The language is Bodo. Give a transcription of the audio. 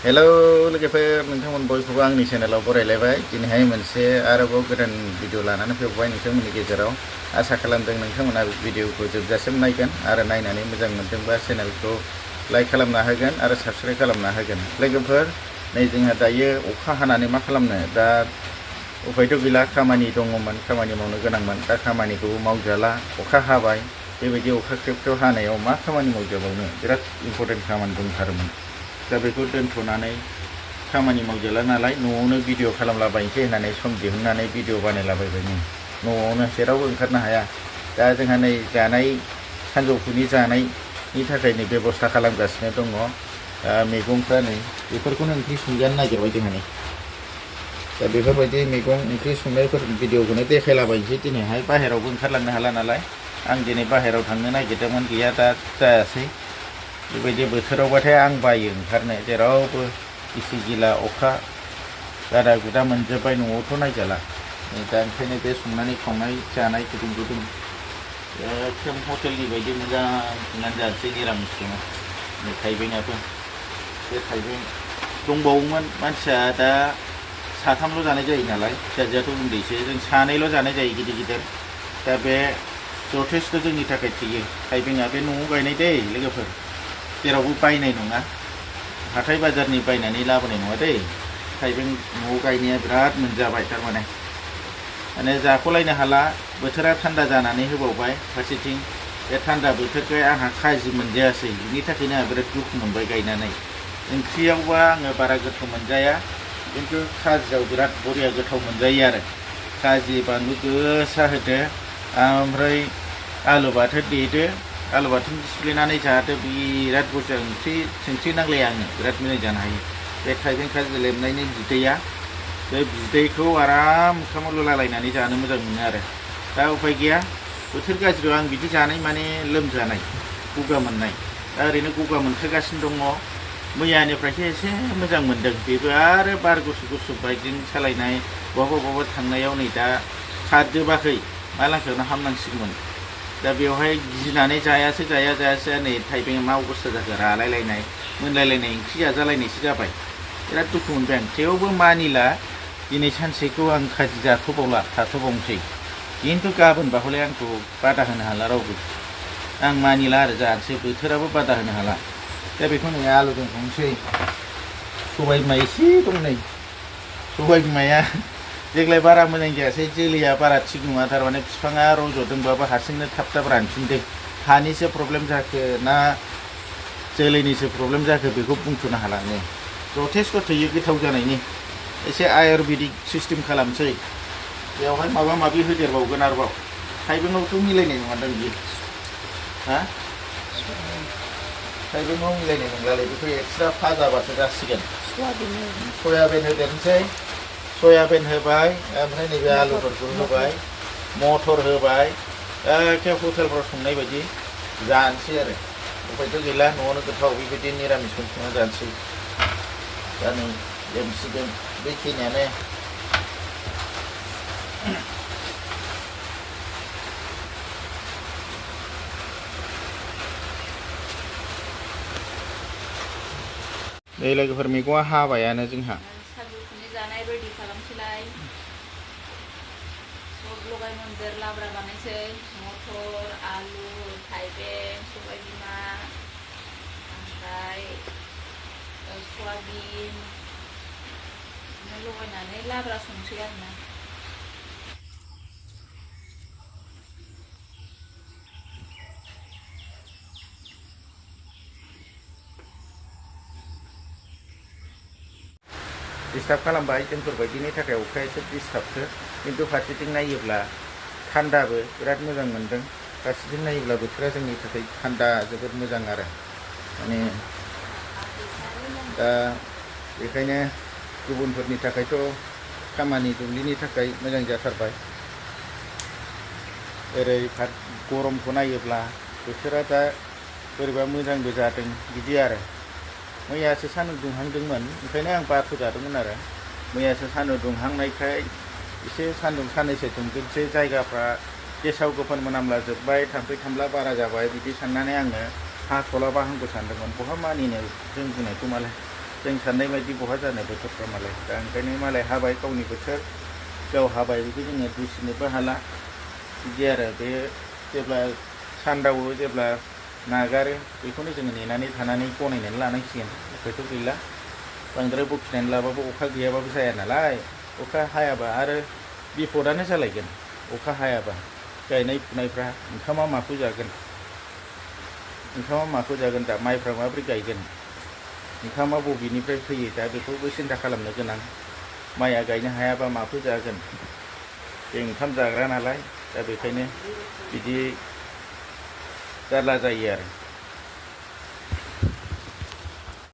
हेलौ लोगोफोर नोंथांमोन बयखौबो आंनि चेनेलाव बरायलायबाय दिनैहाय मोनसे आरोबाव गोदान भिडिअ लानानै फैबाय नोंथांमोननि गेजेराव आसा खालामदों नोंथांमोना भिडिअखौ जोबजासिम नायगोन आरो नायनानै मोजां मोनदोंबा चेनेलखौ लाइक खालामना होगोन आरो साबस्क्राइब खालामना होगोन लोगोफोर नै जोंहा दायो अखा हानानै मा खालामनो दा उफायथ' गैला खामानि दङमोन खामानि मावनो गोनांमोन दा खामानिखौबो मावजाला अखा हाबाय बेबायदि अखा ख्रेब ख्रेब हानायाव मा खामानि मावजाबावनो बिराद इम्परटेन्ट खामानि दंथारोमोन दा बेखौ दोनथ'नानै खामानि मावजाला नालाय न'आवनो भिडिअ खालामलाबायनोसै होननानै सम दिहुननानै भिडिअ बानायलाबायबाय न'आवनो जेरावबो ओंखारनो हाया दा जोंहा नै जानाय सानजौफुनि जानायनि थाखाय नै बेबस्था खालामगासिनो दङ मैगंफ्रा नै बेफोरखौनो ओंख्रि संजानो नागिरबाय जोंहा नै दा बेफोरबायदि मैगं ओंख्रि संनायफोर भिडिअखौनो देखायलाबायनोसै दिनैहाय बाहेरावबो ओंखारलांनो हाला नालाय आं दिनै बाहेराव थांनो नागिरदोंमोन गैया दा जायासै बेबायदि बोथोरावबाथाय आं बायो ओंखारनो जेरावबो गिसि गिला अखा गादा गुदा मोनजोब्बाय न'आवथ' नायजाला दा ओंखायनो बे संनानै खावनाय जानाय गुदुं गुदुं एकदम हटेलनि बायदि मोजां संनानै जानोसै निरामिसखौनो थाइबेंआबो बे थाइबें दंबावोमोन मानसिया दा साथामल' जानाय जायो नालाय फिसाजोआथ' उन्दैसो जों सानैल' जानाय जायो गिदिर गिदिर दा बे जथेस्थ' जोंनि थाखाय थैयो थाइबेंआ बे न'आव गायनाय दै लोगोफोर जेरावबो बायनाय नङा हाथाय बाजारनि बायनानै लाबोनाय नङा दै थाइबें न'आव गायनाया बिराद मोनजाबाय थारमाने माने जाख'लायनो हाला बोथोरा थान्दा जानानै होबावबाय फारसेथिं बे थान्दा बोथोरखाय आंहा खाजि मोनजायासै बिनि थाखायनो आंहा बिराद दुखु मोनबाय गायनानै ओंख्रियावबा आङो बारा गोथाव मोनजाया खिन्थु खाजियाव बिराद बरिया गोथाव मोनजायो आरो खाजि बानलु गोसा होदो ओमफ्राय आलु बाथोन देदो आलु बाथोन सिफ्लेनानै जादो बिराद बुरजा ओंख्रि नांलाया आङो बिराद मोजां जानो हायो बे थाइबें खाजि लेमनायनि बिदैया बे बिदैखौ आराम ओंखामाव लुलालायनानै जानो मोजां मोनो आरो दा उफाय गैया बोथोर गाज्रियाव आं बिदि जानाय माने लोमजानाय गगा मोननाय दा ओरैनो गगा मोनखागासिनो दङ मैयानिफ्रायसो एसे मोजां मोनदों बेबो आरो बार गुसु गुसु बाइकजों सालायनाय बहाबा थांनायाव नै दा खारजोबाखै मा लांखायावनो हामनांसिगौमोन दा बेवहाय गिनानै जायासै नै थाइबेंआ मा अबस्था जाखो रालायलायनाय मोनलायलायनाय ओंख्रि जाजालायनायसो जाबाय बिराद दुखु मोनबाय आं थेवबो मानिला दिनै सानसेखौ आं खाजि जाथ'बावला थाथ'बावनोसै खिन्थु गाबोनबा हले आंखौ बादा होनो हाला रावबो आं मानिला आरो जानोसै बोथोराबो बादा होनो हाला दा बेखौ नै आलुजों संसै सबाय बिमा एसे दं नै सबाय बिमाया देग्लाय बारा मोजां जायासै जोलैया बारा थिग नङा थारमाने बिफाङा रज'दोंबाबो हारसिंनो थाब रानफिनदों हानिसो प्रब्लेम जाखो ना जोलैनिसो प्रब्लेम जाखो बेखौ बुंथ'नो हाला आङो जथेस्थ' थैयो गोथाव जानायनि एसे आयुर्वेदिक सिस्टेम खालामसै बेवहाय माबा माबि होदेरबावगोन आरोबाव थाइबेंआवथ' मिलायनाय नङादां बियो हा थाइबेंआव मिलायनाय नंलालै बेखौ एक्सट्रा फाजाबासो जासिगोन सयाबिन होदेरनोसै सयाबिन होबाय ओमफ्राय नैबे आलुफोरखौ होबाय मटर होबाय एखे हटेलफ्राव संनाय बायदि जानोसै आरो उफायथ' गैला न'आवनो गोथाव बेबायदि निरामिसखौ संना जानोसै दा नै लोमसिगोन बेखिनियानो नै लोगोफोर मैगङा हाबायानो जोंहा सानजौफुनि जानाय रेडि खालामसैलाय सब लगाय mwnder लाब्रा बानायसै मटर आलु थाइबें सबाय बिमा ओमफ्राय सयाबिन लगायनानै लाब्रा संसै आरोना डिस्टार्ब खालामबाय जोंफोरबायदिनि थाखाय अखाया एसे डिस्टार्बसो खिन्थु फारसेथिं नायोब्ला थान्दाबो बिराद मोजां मोनदों फारसेथिं नायोब्ला बोथोरा जोंनि थाखाय थान्दा जोबोद मोजां आरो माने दा बेखायनो गुबुनफोरनि थाखायथ' खामानि दुब्लिनि थाखाय मोजां जाथारबाय ओरै गरमखौ नायोब्ला बोथोरा दा बोरैबा मोजांबो जादों बिदि आरो मैयासो सान्दुं दुंहांदोंमोन ओंखायनो आं बाथ' जादोंमोन आरो मैयासो सान्दुं दुंहांनायखाय एसे सान्दुं साननैसो दुंग्रोसै जायगाफ्रा गेसाव गोफोन मोनामला जोब्बाय थाम्फै थामला बारा जाबाय बिदि साननानै आङो हाथ'लाबा हामगौ सानदोंमोन बहा मानिनो जों बुंनायखौ मालाय जों साननाय बायदि बहा जानो बोथोरफ्रा मालाय दा ओंखायनो मालाय हाबाय गावनि बोथोर गाव हाबाय बेखौ जोङो दुसिनोबो हाला बिदि आरो बे जेब्ला सानदावो जेब्ला नागारो बेखौनो जोङो नेनानै थानानै गनायनानै लानांसिगोन उफायथ' गैला बांद्राय बखिनानै लाबाबो अखा गैयाबाबो जाया नालाय अखा हायाबा आरो बिपदानो जालायगोन अखा हायाबा गायनाय फुनायफ्रा ओंखामा माखौ जागोन दा माइफ्रा माबोरै गायगोन ओंखामा बबेनिफ्राय फैयो दा बेखौबो सिन्था खालामनो गोनां माइया गायनो हायाबा माखौ जागोन जों ओंखाम जाग्रा नालाय दा बेखायनो बिदि जारला जायो आरो